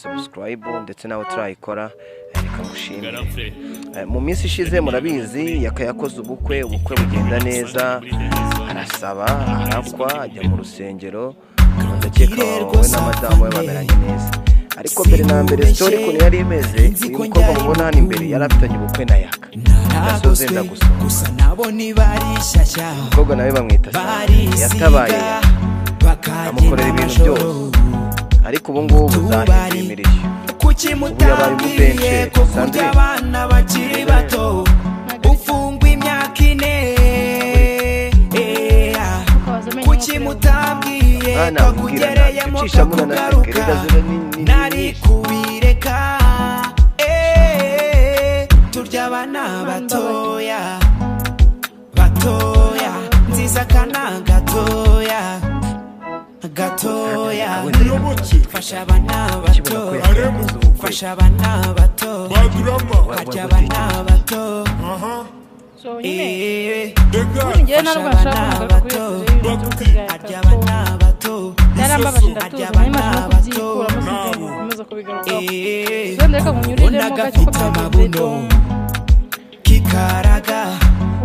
Subscribe, ndetse nawe turayikora, reka ngushimire. Mu minsi ishize murabizi Yaka yakoze ubukwe, ubukwe bugenda neza, arasaba, arakwa, ajya mu rusengero. Ndakeka wowe na madamu we bameranye neza. Ariko mbere na mbere, story ukuntu yari imeze, uyu mukobwa mubona hano imbere yari afitanye ubukwe na Yaka gasoze. Naragoswe. Ndagusoma. Gusa nabo ntibarishyashya. Umukobwa nawe bamwita Sandrine, yatabaye Barisiga Yaka, amukorera bakagenda ibintu amajoro. byose, ariko ubu ngubu zahinduye imirishyo. Kuki Ubu yabaye mutambwiye umubenshi. ko kurya Sandrine. abana bakiri bato ufungwa imyaka 4? Kuki mutambwiye Mwana ko wibwira kugereyemo ntacyo ucishamo kakugaruka? unanaseka, reka ziba ni Nari nyinshi. kubireka. Turya abana batoya batoya, nziza kana gatoya gatoya. Muyoboke. Fasha abana Ukibona ko bato. Yaka yakoze ubukwe, Fasha abana bato. Badrama. Harya abana bato. Aha. So nyine Dega. ubundi njyewe ntabwo nashaka kugaruka kuri iyo sujet y'ibintu by'ubukwe bwa Yaka, Harya kuko abana bato. byarambabaje, ndatuza, nari maze no kubyikuramo, sinzi ngo nkomeza kubigarukaho. Wenda reka nkunyuriremo Ubona gake uko gafite byagenze. amabuno kikaraga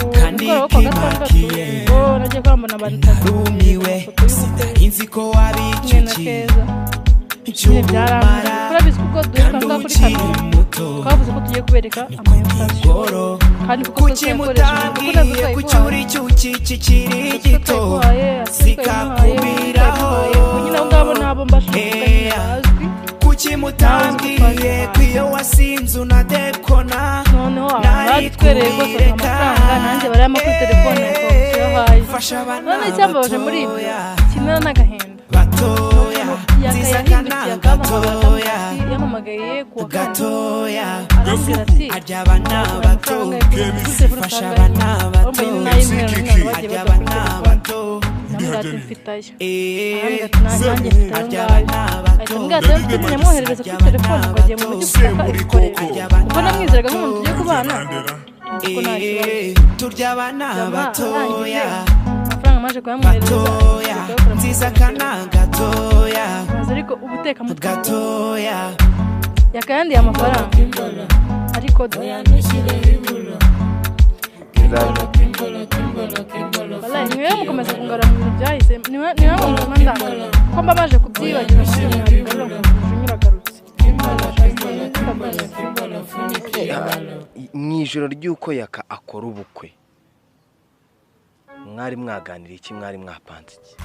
Ku kandi mugoroba wo kuwa gatandatu, kimakiye. ubwo nagiye kurambona abantu batatu Narumiwe. ifoto y'ubukwe Sinari nzi ko kumwe na wabicukiye Keza. Nyine byarambabaje cy'ubumara kuko urabizi ko ubwo duheruka kandi ngaha kuri ukiri kamera muto. twavuze ko tugiye kubereka ama invitation, Ngoro. kandi kuko Kuki twayakoresheje, kuko nabwo mutambwiye ko twayiguhaye, cyuri cyuki kikiri gito twayiguhaye, zikakumiraho? ubwo nyine abo ngabo nabo mbashije kuvuga nyine bazwi. Kuki mutambwiye ko iyo wasinze unadekona? Noneho abantu badutwereye rwose baduha amafaranga, nanjye barayama kuri telefone tuyahaye. Fasha abana Noneho icyambabaje muri ibyo batoya kimera n'agahinda, batoya, Yaka nziza yahindukiye kana akampamagara, gatoya yampamagaye ku wa kane, gatoya. arambwira ati Arya abana bato. amafaranga kuri telefone Fasha usanga abana bato. urumva nyine n'ay'umweru n'umwana bagiye Arya baduha kuri abana telefone. bato. Ndamubwira ati mfite ayo, arambwira ati nanjye mfite ayo Arya ngayo. abana Ahita bato. ambwira ati mfite, nyamwoherereza kuri telefone ngo agiye mu mujyi gushaka ibikoresho, kuko namwizeraga nk'umuntu tugiye kubana, kuko nta kibazo. Turya abana Jama batoya arangije amafaranga amaze kuyamwoherereza, batoya, kuyakura mu nziza telefone. kana gatoya Maze ariko ubutekamutwe gatoya. yakayandiye amafaranga, ariko wallahi niwe mukomeza kungarura mu bintu byahise, niwe mutuma ndangara ko mba maje kubyibagiza, maze mwabigarura nkumva umujinya uragarutse. Mu ijoro ry'uko Yaka akora ubukwe, mwari mwaganiriye iki? Mwari mwapanze iki?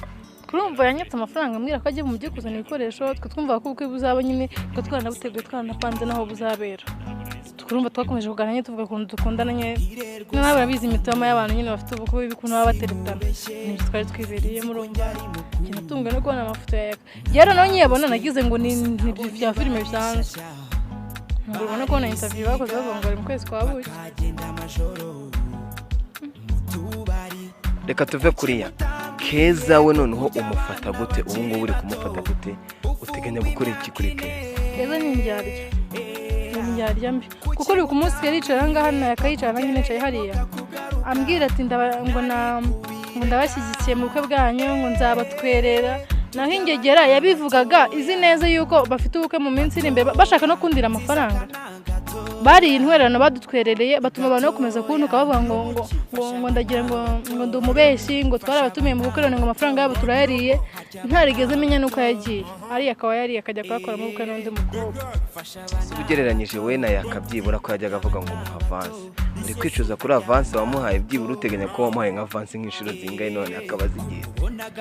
Kurumva yanyatse amafaranga, ambwira ko agiye mu mujyi kuzana ibikoresho. Twe twumvaga ko ubukwe buzaba nyine, twe twaranabuteguye, twaranapanze n'aho buzabera. Turumva twakomeje kuganira nyine, tuvuga ukuntu dukundana nyine, nawe urabizi imitoma y'abantu nyine bafite ubukwe ukuntu baba bateretana, nibyo twari twibereyemo. Urumva njye natunguwe no kubona amafoto ya Yaka. Rero nawe nkiyabona nagize ngo ni bya filime bisanzwe, ngo ubone kubona interview bakoze bavuga ngo bari mu kwezi kwa buki. Bakagenda amajoro mu tubari. Reka tuve kuri Yaka. Keza we noneho umufata gute ubu ngubu? Uri kumufata gute? Uteganya gukora iki kuri Keza? Keza ni indyarya, ni indyarya mbi, kuko uri ku munsi yari yicaye aha ngaha na akayicara, nanjye nicaye hariya, ambwira ati ngo ndabashyigikiye mu bukwe bwanyu, ngo nzabatwerera. Naho ingegera yabivugaga izi neza yuko bafite ubukwe mu minsi iri imbere, bashaka no kundira amafaranga. Bariye intwererano badutwerereye, batuma abantu bakomeza kuntuka, bavuga ngo ndagira ngo ndi umubeshyi, ngo twarabatumiye mu bukwe none ngo amafaranga yabo turayariye, ntarigeze menya n'uko yagiye ariya, akaba yariye akajya kuyakoramo ubukwe n'undi mukobwa. Se ugereranyije we na Yaka, byibura ko yajyaga avuga ngo muha avance, uri kwicuza kuri avance wamuhaye? Byibura uteganya ko wamuhaye nka avance nk'inshuro zingahe none akaba azigiye?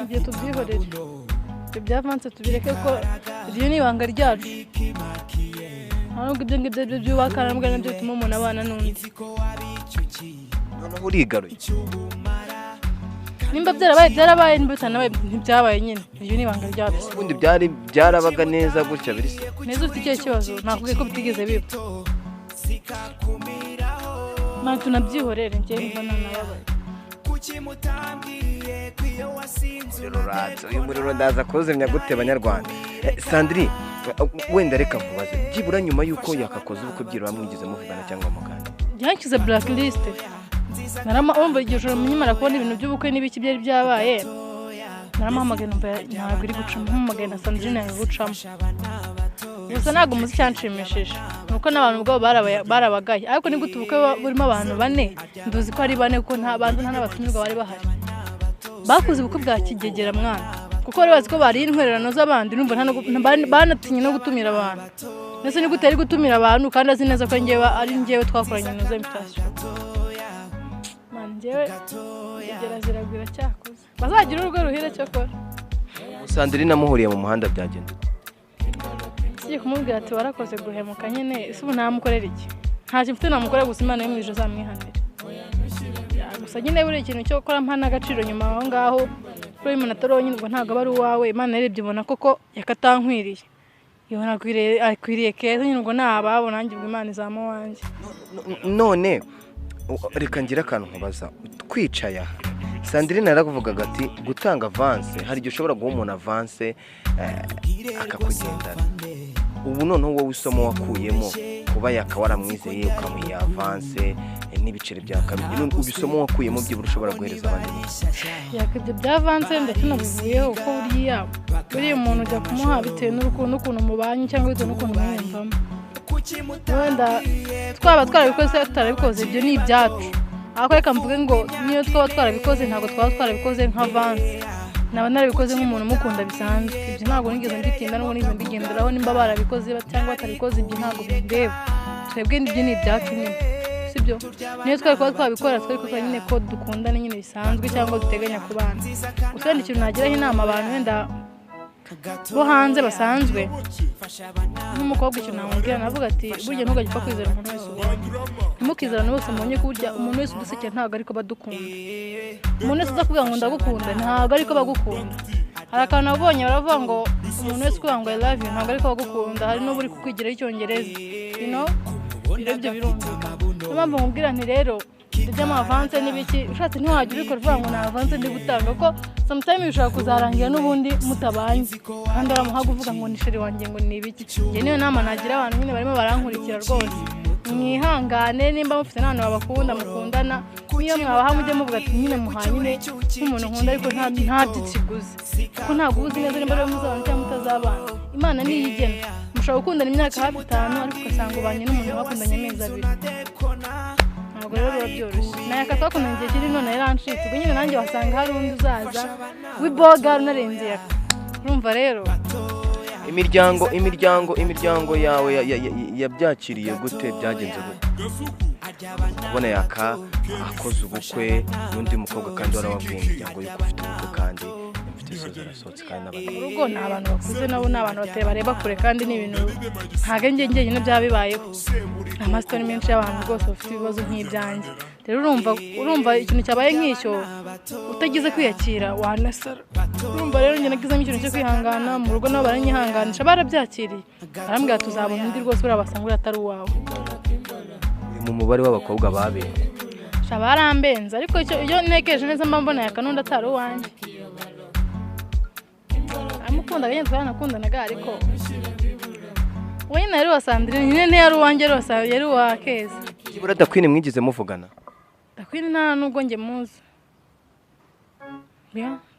Ibyo tubyihorere, ibyo bya avance tubireke, ko iryo ni ibanga ryacu. Ntabwo ibyo ngibyo aribyo byubaka, ntabwo ari nabyo bituma umuntu abana n'undi. Noneho urigaruye. Nimba byarabaye byarabaye, nimba bitanabaye ntibyabaye nyine, iryo ni ibanga ryacu. Ubundi byari byarabaga neza gutya biri se? Neza, ufite ikihe kibazo? Nakubwiye ko bitigeze biba. Mara tunabyihorere, njyewe mba nanababaye. Umuriro uratse, uyu muriro ndaza kuwuzimya gute banyarwanda? Sandrine, wenda reka nkubaze, byibura nyuma y'uko yakakoze ubukwe, byibura mwigeze muvugana cyangwa muganira? Yanshyize blacklist. Narama urumva iryo joro nkimara kubona ibintu by'ubukwe n'ibiki byari byabaye, naramuhamagaye numva ntabwo iri gucamo, mpamagaye na Sandrine yanga gucamo. Gusa ntabwo muzi icyanshimishije nuko n'abantu ubwabo barabagaye, ariko ni gute ubukwe burimo abantu bane, nduzi ko ari bane kuko nta bantu nta n'abatumirwa bari bahari. Bakoze ubukwe bwa kigegera mwana, kuko bari bazi ko bari intwererano z'abandi, numva banatinye no gutumira abantu. Ndetse ni gute ari gutumira abantu kandi azi neza ko njyewe ari njyewe twakoranye na invitation. Man njyewe igera ziragwira cyakoze bazagira urugo ruhire cyokora. Sandrine amuhuriye mu muhanda byagenda ute? Siye kumubwira ati warakoze guhemuka nyine, ese ubu namukorera iki? Ntacyo mfite namukorera, gusa Imana yo mu ijuru izamwihanira. Gusa nyine buri ikintu cyo gukora mpa n'agaciro nyuma aho ngaho, kuri uyu muntu atari nyine ubwo ntabwo aba ari uwawe. Imana yarebye ibona koko yakatankwiriye, ibona akwiriye keza nyine, ubwo nababo nanjye ubwo Imana izamu wanjye. None reka ngira akantu nkubaza twicaye aha. Sandrine yarakuvugaga ati gutanga avance, hari igihe ushobora guha umuntu avance akakugendana. Ubu noneho wowe isomo wakuyemo kuba yakawaramwizeye ukamuha avance n'ibiceri bya kabiri, ubisomo wakuyemo byibura ushobora guhereza abandi. Yaka ibyo bya avance ndetse nabivuyeho, kuko buriya umuntu ujya kumuha bitewe n'ukuntu mubanye cyangwa bitewe n'ukuntu mwiyumvamo. Wenda twaba twarabikoze tutarabikoze ibyo ni ibyacu, ariko reka mvuge ngo niyo twaba twarabikoze ntabwo twaba twarabikoze nka avance, naba narabikoze nk'umuntu umukunda bisanzwe. Ibyo ntabwo nigeze mbitinda nubwo nigeze mbigenderaho, nimba barabikoze cyangwa batabikoze ibyo ntabwo bindeba, twebwe ibyo ni ibyacu nyine, sibyo? Niyo twari kuba twabikora twari kuba nyine ko dukundana nyine bisanzwe cyangwa duteganya kubana. Gusa wenda ikintu nagiraho inama abantu wenda bo hanze basanzwe, nk'umukobwa ikintu namubwira navuga ati burya ntugajye upfa kwizera umuntu wese ubonye, ntimukizerane bose mubonye ko burya umuntu wese udusekera ntabwo ariko badukunda, umuntu wese uza kuvuga ngo ndagukunda ntabwo ariko bagukunda. Hari akantu nabonye baravuga ngo umuntu wese ukuvuga ngo I love you ntabwo ariko bagukunda, hari n'ubu uri kukwigiraho icyongereza, you know, ibyo birumvikana. Niyo mpamvu nkubwira nti rero iby'amavanse n'ibiki ushatse ntiwajya ubikora uvuga ngo ni avanse ndi gutanga, kuko sometimes bishobora kuzarangira n'ubundi mutabanye, kandi waramuha uvuga ngo ni sheri wanjye ngo ni ibiki. Njye niyo nama nagira abantu nyine barimo barankurikira rwose, mwihangane nimba mufite n'abantu babakunda mukundana, niyo mwabaha mujye muvuga ati nyine muha nyine nk'umuntu nkunda ariko nta by'ikiguzi, kuko ntabwo uba uzi neza nimba ariwe muzabana cyangwa mutazabana. Imana niyo igena, mushobora gukundana imyaka hafi 5 ariko ugasanga ubanye n'umuntu bakundanye amezi 2. Ntabwo rero biba byoroshye. Naye akatwakundana igihe kinini none yarancitse, ubwo nyine nanjye wasanga hari undi uzaza w'iboga unarenze yaka. Urumva rero imiryango yawe yabyakiriye gute, byagenze gute kubona Yaka akoze ubukwe n'undi mukobwa kandi warababwiye imiryango yuko ufite ubukwe kandi mfite isoza arasohotse kandi n'abantu mu rugo ni abantu bakuze nabo ni abantu bareba kure, kandi ni ibintu ntabwo njye njyenyine byaba bibayeho. Ni amasitori menshi y'abantu rwose bafite ibibazo nk'ibyanjye. Rero urumva ikintu cyabaye nk'icyo utagize kwiyakira wanasara. Urumva rero njye nagizemo ikintu cyo kwihangana, mu rugo nabo baranyihanganisha, barabyakiriye, barambwira tuzabona undi rwose buriya basanga uriya atari uwawe. Mu mubare w'abakobwa babenze barambenze, ariko iyo ntekereje neza mba mbona Yaka n'undi atari uwanjye. Amukundaga nyine twaranakundanaga, ariko we nyine yari uwa Sandrine nyine ntiyari uwanjye, yari uwa Keza. Byibura Dakwini mwigeze muvugana? Dakwini nta nubwo njye muzi.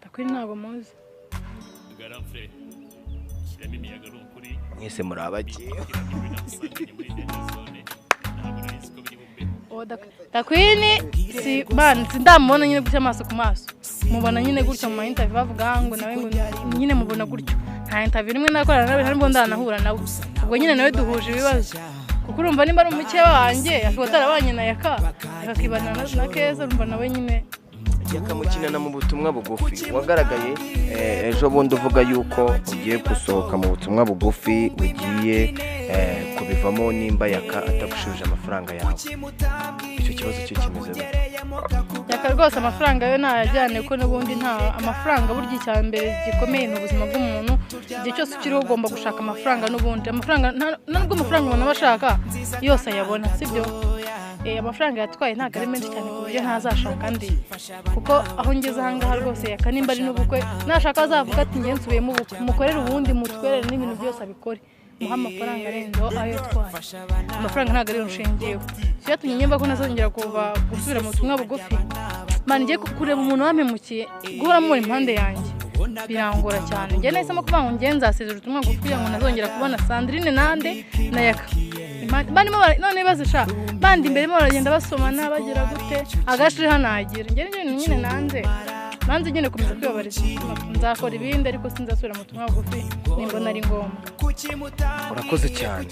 Dakwini ntabwo muzi. Mwese muri abaki? Dakwini si bana sindamubona nyine gutya amaso ku maso, mubona nyine gutya mu ma interview bavuga ngo nawe ngo nyine mubona gutyo, nta interview rimwe nakorana nawe ntabwo ndanahura nawe, ubwo nyine nawe duhuje ibibazo, kuko urumva nimba ari umukeba wanjye akaba atarabanye na Yaka akakibana na Keza, urumva nawe nyine Yakamukinana mu butumwa bugufi wagaragaye ejo bundi uvuga yuko ugiye gusohoka mu butumwa bugufi ugiye kubivamo nimba Yaka atagushubije amafaranga yawe. Icyo kibazo cyo kimeze gute? Yaka rwose amafaranga yo ntayajyane, kuko n'ubundi nta amafaranga, burya icya mbere gikomeye ni ubuzima bw'umuntu. Igihe cyose ukiriho ugomba gushaka amafaranga, n'ubundi amafaranga nubwo amafaranga umuntu aba ashaka yose ayabona, sibyo? Amafaranga yatwaye ntabwo ari menshi cyane ku buryo ntazashaka andi, kuko aho ngeze aha ngaha rwose Yaka nimba ari n'ubukwe nashaka azavuga ati njye nsubiyemo ubukwe, mukorere ubundi mutwerere n'ibintu byose abikore, muha amafaranga arenzeho ayo yatwaye. Amafaranga ntabwo ariyo nshingiyeho. Icyatumye nyumva ko ntazongera kuva gusubira mu butumwa bugufi, man ngiye kureba umuntu wampemukiye guhora mubona impande yanjye, Birangora cyane. Njye nahisemo kuvuga ngo njye nzasezera ubutumwa bugufi kugira ngo ntazongera kubona Sandrine nande na Yaka. Barimo none ibibazo sha bandi imbere barimo baragenda basomana bagira gute agashiri hanagira. Njye nibyo bintu nyine nanze nyine komeza kwibabariza umutima, nzakora ibindi ariko sinzasubira mu butumwa bugufi nimbona ari ngombwa. Urakoze cyane.